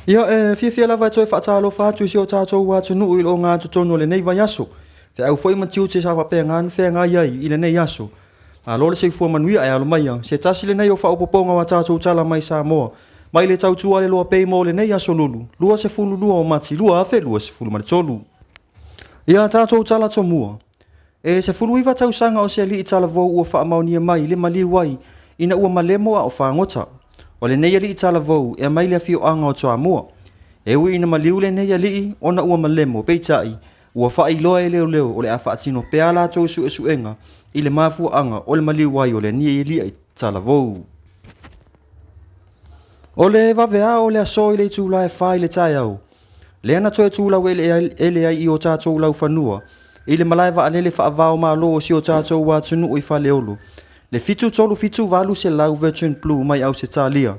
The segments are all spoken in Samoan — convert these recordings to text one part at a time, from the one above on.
Ia, e fiafia lava e toe faatalofa atu i si o tatou atunuu i le ogatotonu o lenei vaiaso. Feau foi ma tiute sa faapena ona feagai ai i lenei aso. Malo le soifua manuia ae alo maia, se tasi lenei o faaopoopoga o a tatou tala mai Samoa, mai le tautua a le Loa Pei mo lenei aso Lulu, 22 o Mati 2023. Ia a tatou tala tomua, e 19 tausaga o se alii talavou ua faamaonia mai le maliu ai ina ua malemo a o fagota. O lenei alii talavou e aumai le afioaga o Toamua. E ui ina maliu lenei alii ona ua malemo, peitai, ua faailoa e leoleo o le a faatino pea a latou suesuega i le mafuaaga o le maliu ai o lenei alii talavou. O le vaveao o le aso i le itula e 4 i le taeao, lea na toe tulaueleele ai i o tatou laufanua i le malae vaalele faava-o-Malo o si o tatou atunuu i Faleolo, le 737 Virgin Blue mai Ausetalia,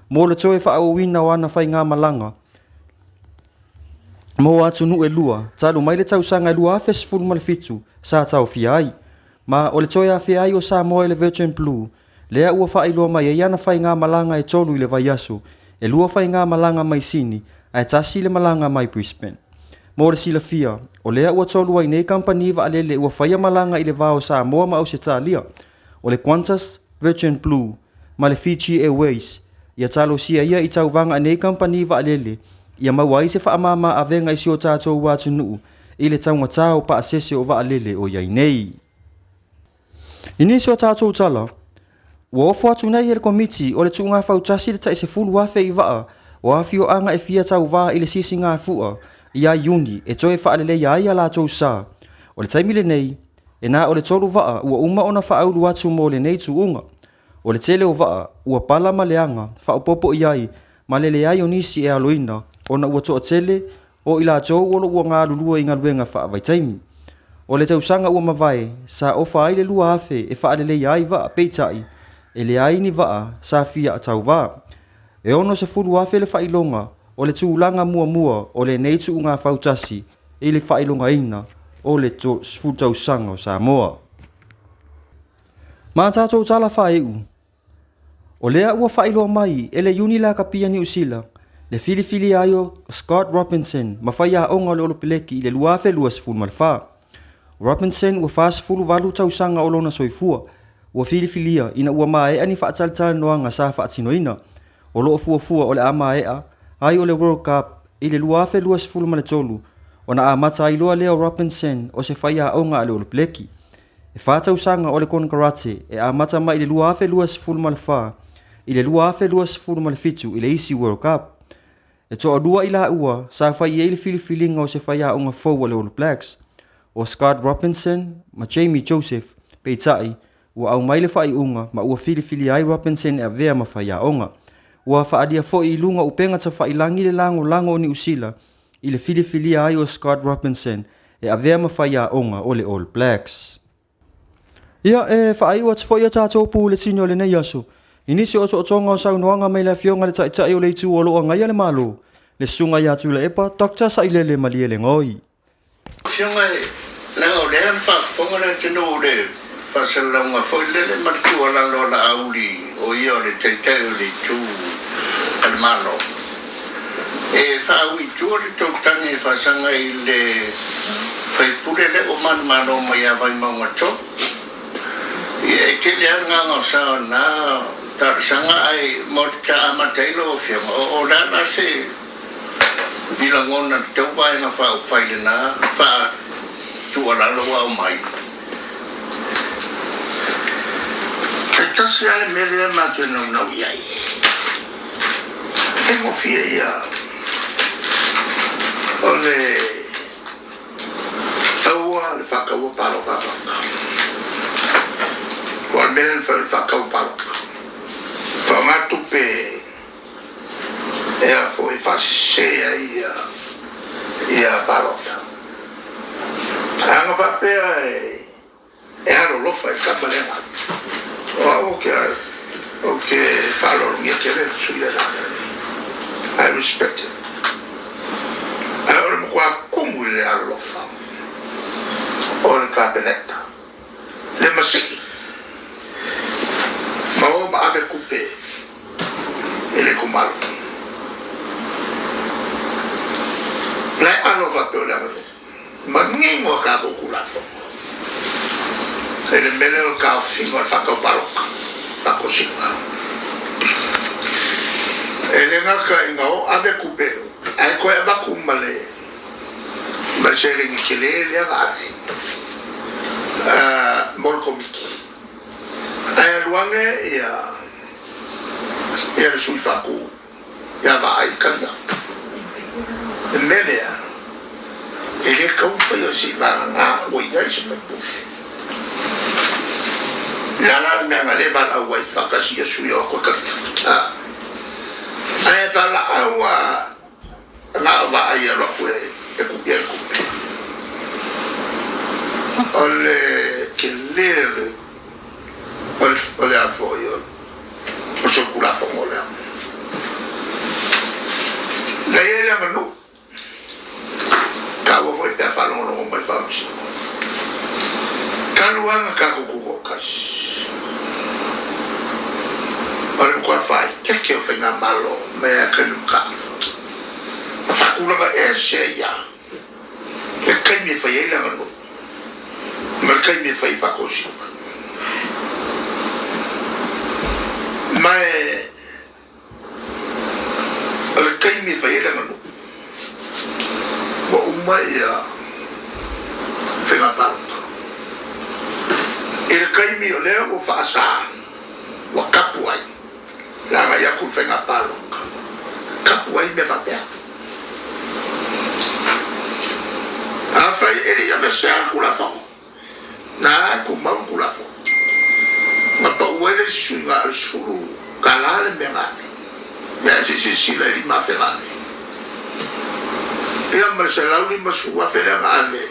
mo le toe faaauauina o ana faigamalaga mo atunuu e lua, talu mai le tausaga e 2017 sa taofia ai. Ma o le toe afea ai o Samoa i le Virgin Blue, lea ua faailoa mai ai ana faigamalaga e tolu i le vaiaso, e lua faigamalaga mai Sini, ae tasi le malaga mai Brisbane. Mo le silafia, o lea ua tolu ai nei kamupani vaalele ua faia malaga i le va o Samoa ma Ausetalia, o le Qantas, Virgin Blue, ma le Fiji Airways. Ia talosia ia i tauvaga a nei kamupani vaalele ia maua ai se faamama avega i si o tatou atunuu i le taugata o paasese o vaalele o i ai nei. I nisi o tatou tala, ua ofo atu nei e le Komiti o le Tuuga Fautasi le tai 10,000 i vaa o afioaga e fia tauva i le sisigafua ia Iuni e toe faaleleia ai a latou sa. O le taimi lenei, e na o le tolu vaa ua uma ona faaulu atu mo lenei tuuga. O le tele o vaa ua pala ma leaga, faaopoopo i ai ma le leai o nisi e aloina ona ua toatele o i latou o lo o ua galulue i galuega faavaitaimi. O le tausaga ua mavae, sa ofa ai le 2,000 e faaleleia ai vaa, peitai, e leai ni vaa sa fia tauvā. E 60,000 le faailoga o le tulaga muamua o lenei tuuga fautasi i le faailogaina o le 10 tausaga o Samoa. Ma tatou tala faaiu, o lea ua faailoa mai e le Iuni Lakapia Niu Sila le filifilia ai o Scott Robinson ma faiaoga o le Olopeleki i le 2024. Robinson ua 48 tausaga o lona soifua, ua filifilia ina ua maea ni faatalatalanoaga sa faatinoina, o lo o fuafua o le a maea ai o le World Cup i le 2023 ona amata ai loa lea o Robinson o se faiaoga a le Olopeleki. E fa tausaga o le konekarate e amata mai i le 2024 i le 2027 i le isi World Cup. E toalua i laua sa fai i ai le filifiliga o se faiaoga fou a le All Blacks, o Scott Robinson ma Jamie Joseph, peitai, ua aumai le faaiuga ma ua filifilia ai Robinson e avea ma faiaoga. Ua faaalia foi i luga o upega tafailangi le lagolago o Niu Sila i le filifilia ai o Scott Robinson e avea ma faiaoga o le All Blacks. Ia, e faaiu atu foi a tatou puletini o lenei aso i nisi o otootoga o saunoaga mai le Afioga i le Taitai o le Itu o lo o agaia le Malo, le Susuga ia Tuilaepa Doctor Sailele Malielegaoi. Afioga e, leaga o lea na faafofoga le atunuu i le faasalalauga foi lele ma le tuualalo a Laauli o ia o le Taitai o le Itu a le Malo, e faaui i tua le tou tagi e faasaga i le faipule lea ua manumalo mai ia Vaimauga 3. Ia e tele lava le gagaosa o lena talosaga ae mo le ta amata ai lau Afioga, o le a la se ni lagona i le tou Vaega Faaupufai lena faatuualalo ua aumai? E tasi lava le mea lea matou te naunau i ai, faigofie ia o le taua le faataua palota a tagata. Aua o le mea lea na fai o le faatau palota, faaaoga tupe e a foi faasese ai ia ia palota. A na faapea e alolofa i le tama lea na alu, o au ou te ou te faaaloalogia tele le sui lea na alu. I respect him. Ae o le matua tumu i le alolofa o le Kapeneta, le masii ma o ma ave tupe i le itumalo. mea lea o le taofiga o le faatau palota, faatosina. E le gata ina o ave tupe ae toe avatu ma le ma le seleni tele lea na ave mo le Komiti. Ae alu ane ia ia le sui faatu ia vaai talia. Le mea lea, e le tatau ona faia se i vagana ua i ai se faipule. O le a la le mea na le valaau ai faatasi ia sui o atu e talia? Ae valaau a na o vaai e alu atu e tuu i ai le tupe. O le tele o le a foi o le solitulafono lea. Na i ai le aganuu, taua foi pe a faalogologo mai Faamasino. Talu lava na tatou tutoatasi, o le matua faaeteete o Faigamalo mai lava i taimi mataafa, na faatulaga ese ai lava le taimi e fai ai le aganuu ma le taimi e fai ai faatosina. Ma e o le taimi e fai ai le aganuu, ua uma ia faiga palota. I le taimi o lea ua faasa, ua tapu ai le agai atu i le faiga palota, tapu ai mea faapea. Afai e le i aveesea le Tulafono, na e tumau le Tulafono. Na pau ai le isi suiga o le $10 le mea na ave. Ia ae se i silasila i $5,000 na ave. Ia ma le $150,000 lea na ave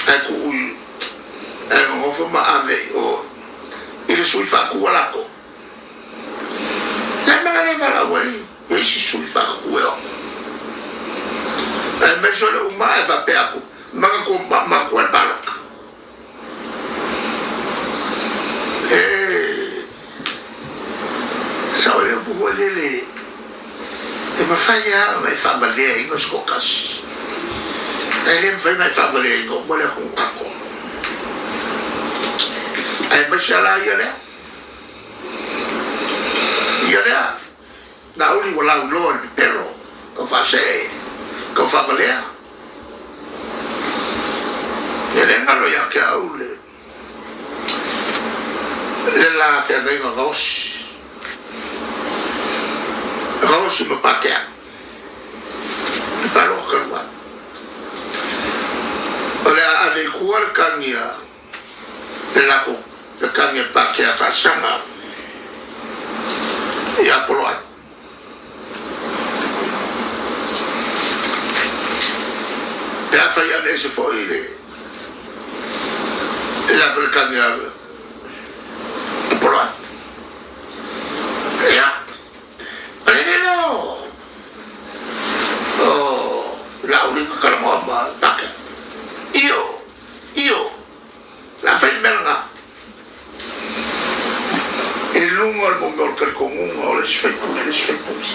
ae tuu i ae nonofo ma ave i o i le sui faatu a latou. Le mea lea e valaau ai ia isi sui faatutu e ono. Aemaise o le uma ae faapea atu, manatua matua le palota. E sao ai le upu foi lele, e mafai lava ona e faavaleaina se toatasi, ae le mafai ona e faavaleaina uma le atunuu atoa. Aemaise lava la ia lea. Ia lea, Laauli ua lauiloa i le pepelo, tau faasee, tau faavalea. E le galo ia te au le le la feagaiga gaosi, gaosi ma Patea, i palota talu ai. O le a ave i tua le tagi a le latou tagi a Patea faasaga ia Poloai. Pe afai aveese foi le le afaletagi a Poloai. Ia, o le lele o o Laauli na talanoa ma Patea. Io, io, o le a fai le mea lena. I luga o le mea o le talitonuga o le isi faipule, le isi faipule.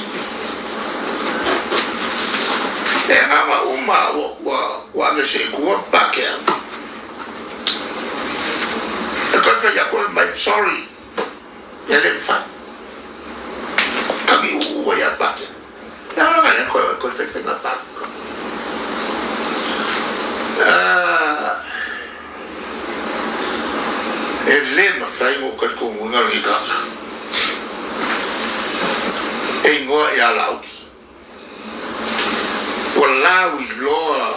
E agaga uma ua aveese i tua Patea. E toe fai atu ai mai, sorry, e le mafai. Tagi uu ai ia Patea. Le agaga lea toe fai faiga palota. E le mafai ona ou talitonuina lenei tagata e igoa ia Laauli. Ua lauiloa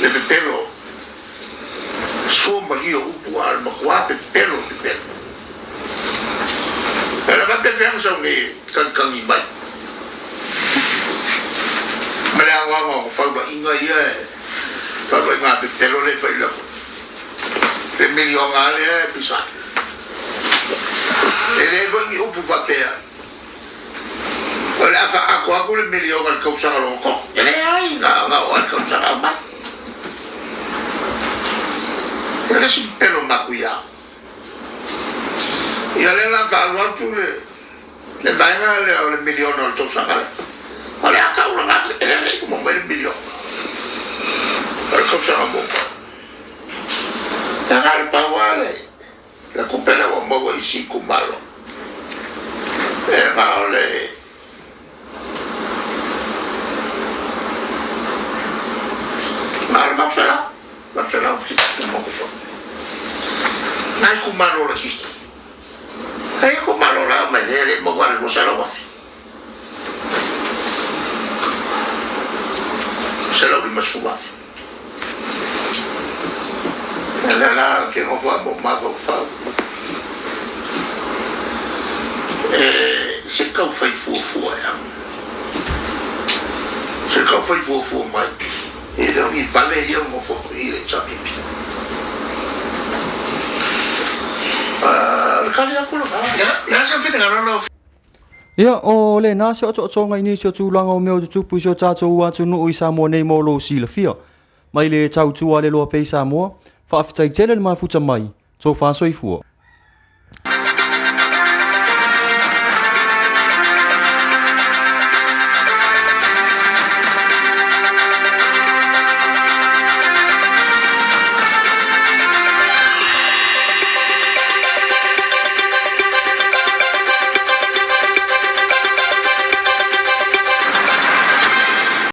le pepelo, sua malie o upu a o le matua pepelo pepelo. E le faapefea ona sau nei e kagikagi mai ma le aoaoga o faulaiga ia e faulaiga a pepelo lea e fai i le le miliona lea e pisa ai. E leai foi ni upu faapea o le a faaato atu le miliona i le tausaga lona tolu. E leai, na oo lava i le tausaga aumai. E le isi pepelo matuia. Ia lea la faalu atu le le vaega lea o le miliona o le tausaga lea. O le a tau lana atu, e le alii uma mai le miliona o le tausaga muamua. Ia na o le pau lava le. Le tupe lea ua maua i isi itumalo, e na o le na o le 800, 870 ma ono tupe. Na itumalo laitiiti. E itumalo la mai e le maua le 200,000. 150,000. E lea la ke nofo a mo mafaufau. E se tau fai fuafua ea. Se tau fai fuafua mai. E le o ni vale ia o nofo atu i le HRPP. Le tali atu lena. Le a se finagalo lau Ia, o lena se otootoga i nisi o tulaga o mea o tutupu i si o tatou atunuu i Samoa nei mo lou silafia. Mai le tautua a le loa pea i Samoa, faafetai tele le mafuta mai, tofa soifua.